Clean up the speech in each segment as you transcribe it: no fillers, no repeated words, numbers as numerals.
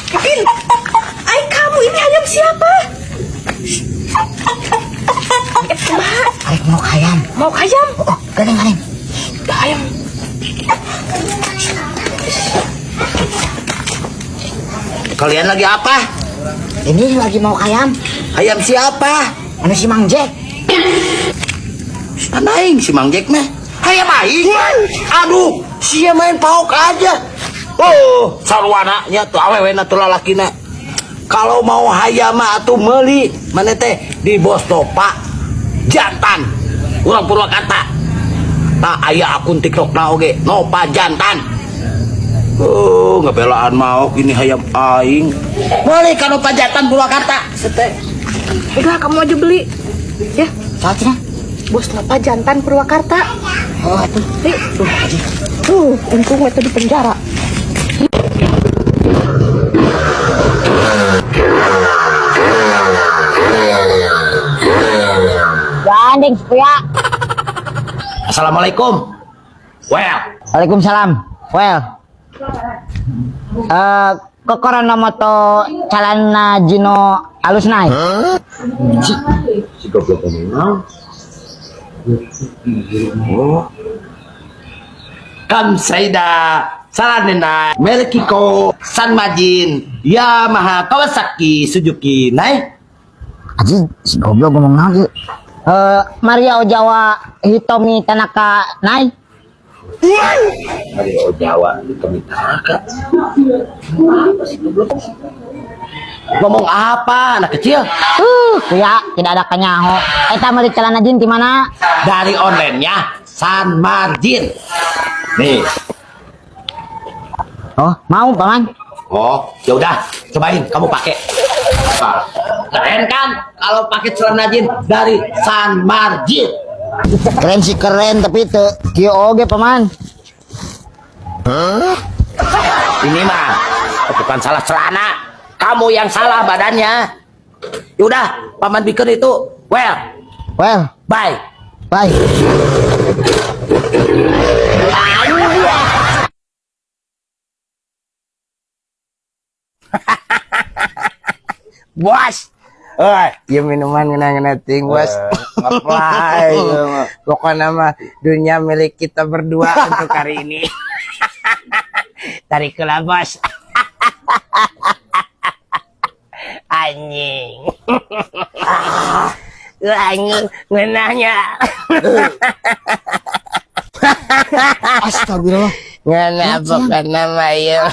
Kevin! Ay, kamu ini hayam siapa? Eh, kumaha? Arek maok hayam. Maok hayam? Oh, geuning geuning. Hayam. Kalian lagi apa? Ini lagi maok hayam. Hayam siapa? Mana si Mang Jack? Aing si Mang Jack mah. Hayam aing. Aduh, sia main paok aja. Oh, sarwana nya tuh awewe na tuh lalakina. Kalau mau hayam mah atuh meuli mana teh di Bos Topa Jantan. Urang Purwakarta. Tak aya akun TikTok na oge, Nopa Jantan. Oh, ngebelaan maok ini hayam aing. Meuli ka Nopa Jantan Purwakarta. Sete. Udah, kamu aja beli. Ya, Saat cenah. Bos Nopa Jantan Purwakarta. Oh, atuh. Yuk. Tuh, untung itu di penjara. Gandeng supaya. Assalamualaikum. Well, Waalaikumsalam. Well. Eh, kokoro no moto calana jino alus nai. Si goblok ngomong. Oh. Kamsaida Saranena Melkiko Sanmajin Yamaha Kawasaki Suzuki Nai. Aji, si goblok ngomong naon ieu? Eh, Maria Ojawa Hitomi Tanaka nai. Maria Ojawa Hitomi Tanaka. Apa sih goblok? Ngomong apa anak kecil? Kuya, tidak ada kanyaho. Eta meuli celana jin di mana? Dari online-nya San Marjin. Nih. Oh, mau paman? Oh, ya udah, cobain kamu pakai. Apa? Keren kan kalau pakai celana jin dari San Marjin. Keren sih keren, tapi teu kieu oge paman. Ini mah bukan salah celana, kamu yang salah badannya. Ya udah, paman bikin itu. Well, Well, bye. Bye. Bos. Eh, Ya minuman ngena-ngena ting, bos. Ngapain? Pokoknya mah dunia milik kita berdua untuk hari ini. Tarik ke lah, bos. Anjing. Anjing, ngenahnya. Astagfirullah. Ngena pokoknya mah ya.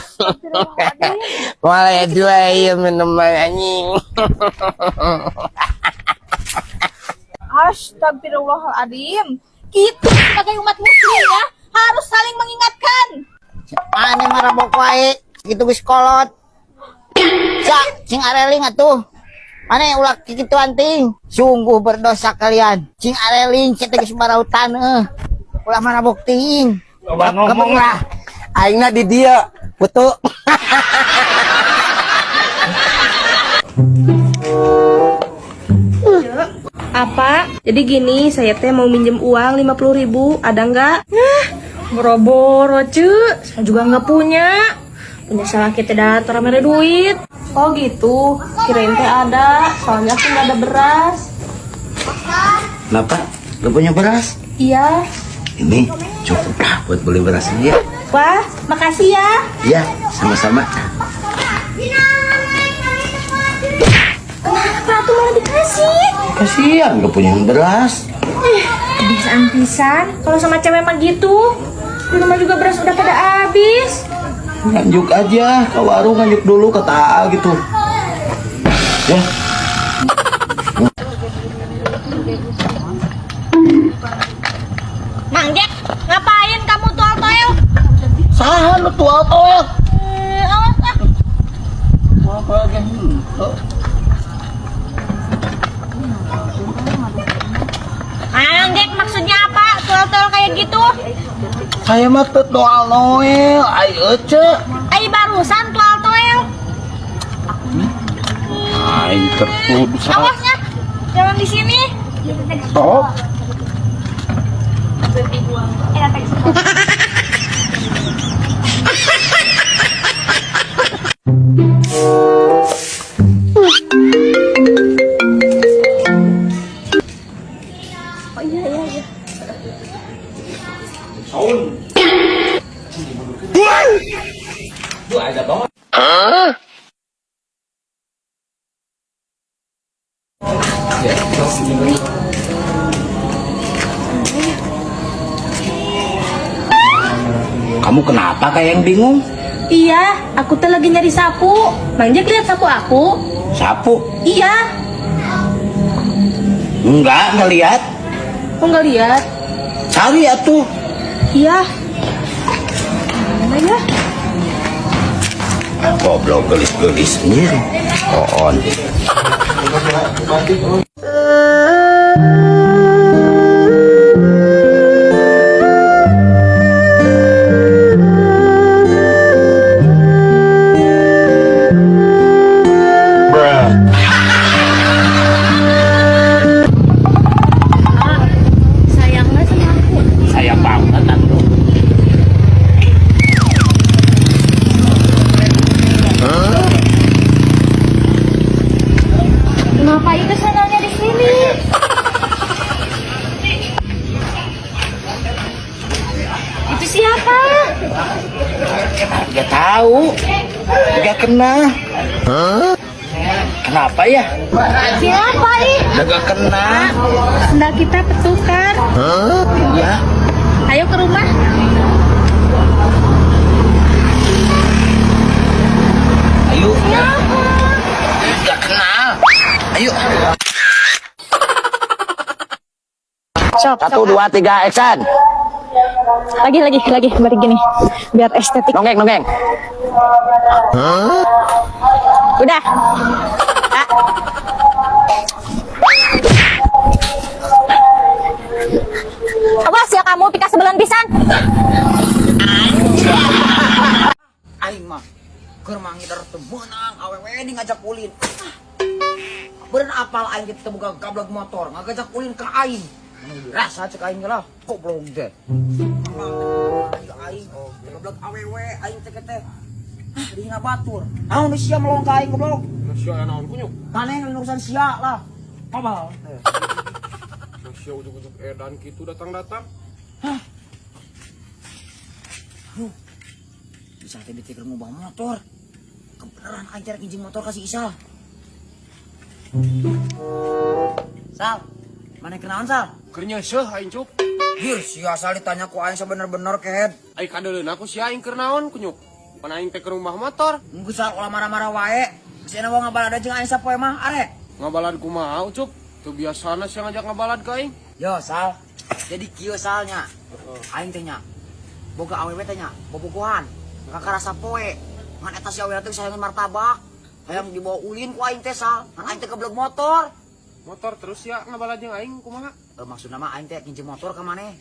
Mulai dua ya minuman anjing. Astagfirullahaladzim. Kita sebagai umat muslim ya harus saling mengingatkan. Ane marabok wae, kitu geus kolot. Cak, cing areling atuh. Mane ulah kikituan ting. Sungguh berdosa kalian. Cing areling kita geus marautan eueuh. Ulah marabok ting. Coba ngomong lah. Aingna di dia, putu. Apa? Jadi gini, saya teh mau minjem uang 50 ribu, ada nggak? Nah, boro-boro, cu. Saya juga nggak punya. Punya salah kita datar mere duit. Oh gitu, kirain teh ada. Soalnya aku nggak ada beras. Kenapa? Gak punya beras? Iya. Ini cukup lah buat beli beras ini ya. Wah, makasih ya. Iya, sama-sama. Kenapa tuh malah dikasih? Kasihan gak punya beras. Kebiasaan pisan. Kalau sama cewek mah gitu. Di rumah juga beras udah pada habis. Nganjuk aja ke warung, nganjuk dulu kata AA gitu. Ya. Mang Jack, ngapain kamu tual toel? Saha nu tual toel? Eh, awas ah. Apa lagi? Mang Jack maksudnya apa? Tual toel kayak gitu? Saya mah teu toal noel, ai ece. Ai barusan tual toel. Aing tertuduh. Awas ya. Jangan di sini. Stop. Sound. Ada banget. Kamu kenapa kayak yang bingung? Iya, aku tuh lagi nyari sapu. Bang Jack lihat sapu aku? Sapu? Iya. Enggak, nggak lihat. Kok nggak lihat? Cari atuh. Iya. Mana ya? Goblok gelis-gelis anjir. On. Sayang nggak sama aku? Sayang banget atuh. Kenapa itu sandalnya di sini? Itu siapa? Gak tahu. Gak kenal. Kenapa ya? Siapa ih? Gak kenal. Sendal kita bertukar. Iya. Ayo ke rumah. Ayo. Gak kenal. Ayo. Sok, 1, 2, 3, action. Lagi, lagi, lagi, balik gini. Biar estetik. Nongeng, nongeng. Udah. Ah. Awas ya kamu, pika sebelan pisan. Aing mah keur mangidar teu meunang awewe di ngajak ulin. Beureun apal aing teh boga gablog motor, ngajak ulin ka aing. Mun rasa cek aing lah, goblok teh. Aing gablog awewe aing teh teh. Ah, dihina batur. Naon sia melong ka aing goblok? Sia naon kunyuk? Maneh urusan sia lah. Kobal. Sia ujug-ujug edan kitu datang-datang. Aduh. Bisa teh ditikir ngubah motor. Kebenaran aing teh rek nginjem motor ka si Isal. Sal, mana kenaon Sal? Keur nyeuseuh aing cup. Hir, sia asal ditanya ku aing sabener-bener kehed. Ai kadeuleun aku sia aing keur naon kunyuk? Pan aing teh keur rumah motor. Enggeus Sal ulah marah-marah wae. Geus enak wong ngabalada jeung aing sapoe mah, arek. Ngabalad kumaha ucup? Teu biasana sia ngajak ngabalad ka aing. Yo Sal, jadi kieu salnya. Aing teh nya boga awewe teh nya, bobogohan. Kakara sapoe. Ngan eta si awewe teh sayangan martabak. Hayang dibawa ulin ku aing teh Sal. Ngan aing teh geblek motor. Motor terus sia ngabalad jeung aing kumaha? Maksudna mah aing teh nginjem motor ka maneh.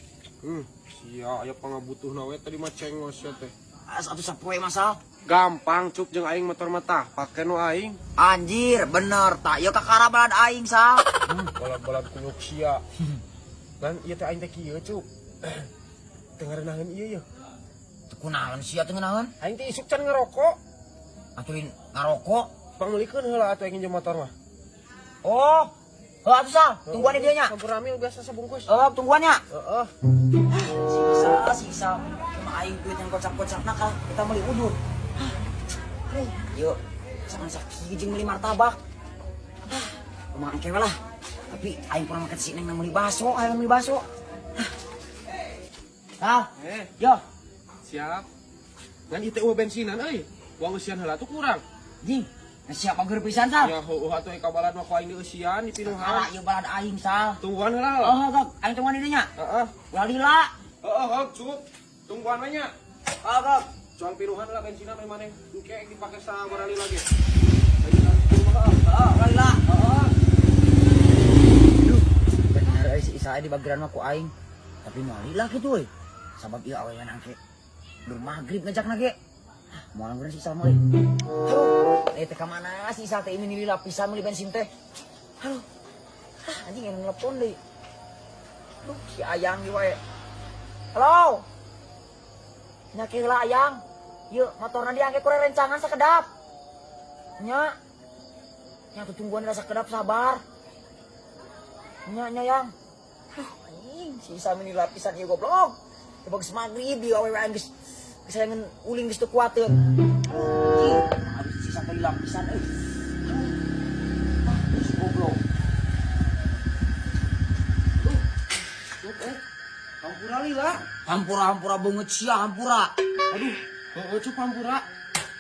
Sia aya pangabutuhna we tadi mah cengos sia teh. Atuh sapoe mah Sal. Gampang cup jeung aing motor mah tah, pake nu aing. Anjir, bener tak ieu kakara balad aing Sal. Balad-balad kunyuk sia. Dan ieu teh aing teh kieu cup. Teu ngarenaheun ieu ye. Teu kunaon sia teu ngeunaheun? Aing teh isuk can ngerokok. Aturin ngarokok. Pangmeulikeun heula atuh aing nginjem motor mah. Oh. Heuh atuh Sal, tungguan di dieu nya. Sampur ramil biasa sabungkus. Oh, tungguan nya. Heeh. Si Isal, si Isal. Cuma aing duit yang kocak-kocakna kalah kita meuli udut. Hah. Yuk, sama sakit jeung meuli martabak. Hah, kumaha engke we lah. Tapi aing kurang makan si Neng meuli baso, aing meuli baso. Hah. Sal, yo. Siap. Ngan ieu teh eueuh bensinan euy. Buang eusian heula tuh kurang. Jing, siap pager pisan Sal. Ya heueuh atuh ka balad mah ku aing dieusian dipinuhan. Kalah ieu balad aing Sal. Tungguan heula. Oh, gok, aing tungguan di dinya. Heeh. Ulah lila. Heeh, heuh, cukup. Tungguan we nya. Oh, gok. Cuang pinuhan lah bensinna mah maneh. Engke dipake sabarali lagi. Heeh, ulah lila. Heeh. Duh, bener euy si Isal di bageran mah ku aing. Tapi moal lila kitu euy. Sabab ieu awewe nangke. Dur maghrib ngajakna ge. Hah, moal ngeureun si Isal mah euy. Aduh, teh ka mana si Isal teh ini lila pisan meuli bensin teh. Aduh. Ah, anjing yang nelpon deui. Duh, si Ayang ieu wae. Halo. Nya ke heula Ayang. Yeuh, motorna diangke ku rencangan sakedap. Nya. Nya tuh tungguan rasa sakedap sabar. Nya nya Yang. Aduh, anjing. Anjing, si Isa meni lapisan ieu goblok. Coba geus magrib ieu awewe aing geus kesayangan ulin geus teu kuateun. Anjing, habis si Isa teh lapisan euy. Ah, si goblok. Cup, eh. Hampura lila. Hampura hampura beungeut sia hampura. Aduh, heeh cup hampura.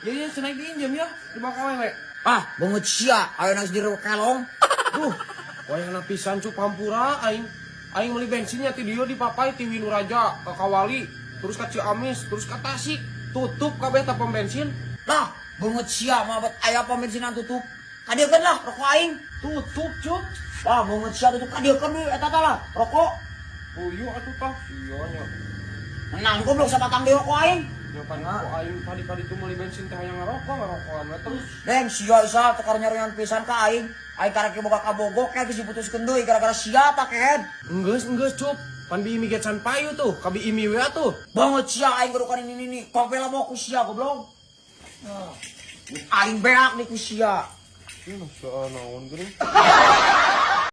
Ya ya cenah diinjem ya di bawah awewe. Ah, beungeut sia ayeuna geus direwek kelong. Duh, wayahna pisan cup hampura aing. Aing meuli bensinnya ti dieu dipapai ti Winuraja ka Kawali, terus ka Ciamis, terus ka Tasik. Tutup kabeh tah pom bensin. Lah, beungeut sia mah bet aya pom bensinan tutup. Kadieukeun lah rokok aing. Tutup, cup. Wah, beungeut sia tutup kadieukeun deui eta tah lah, rokok. Puyuh atuh tah sia nya. Menang goblok sabatang deui rokok aing. Ya kan kok aing tadi kali itu meuli bensin teh hayang ngarokok, ngarokokan we terus. Deng sia Isa teu karunya pisan ka aing. Aing karek boga kabogoh kayak geus diputuskeun deui gara-gara sia tah kehed. Enggeus enggeus cup. Pan bi imi ge can payu tuh, ka bi imi we atuh. Banget sia aing gerukan ini ini. Kopi lah mau ku sia goblok. Nah, aing beak nih ku sia. Ih, naon geuning.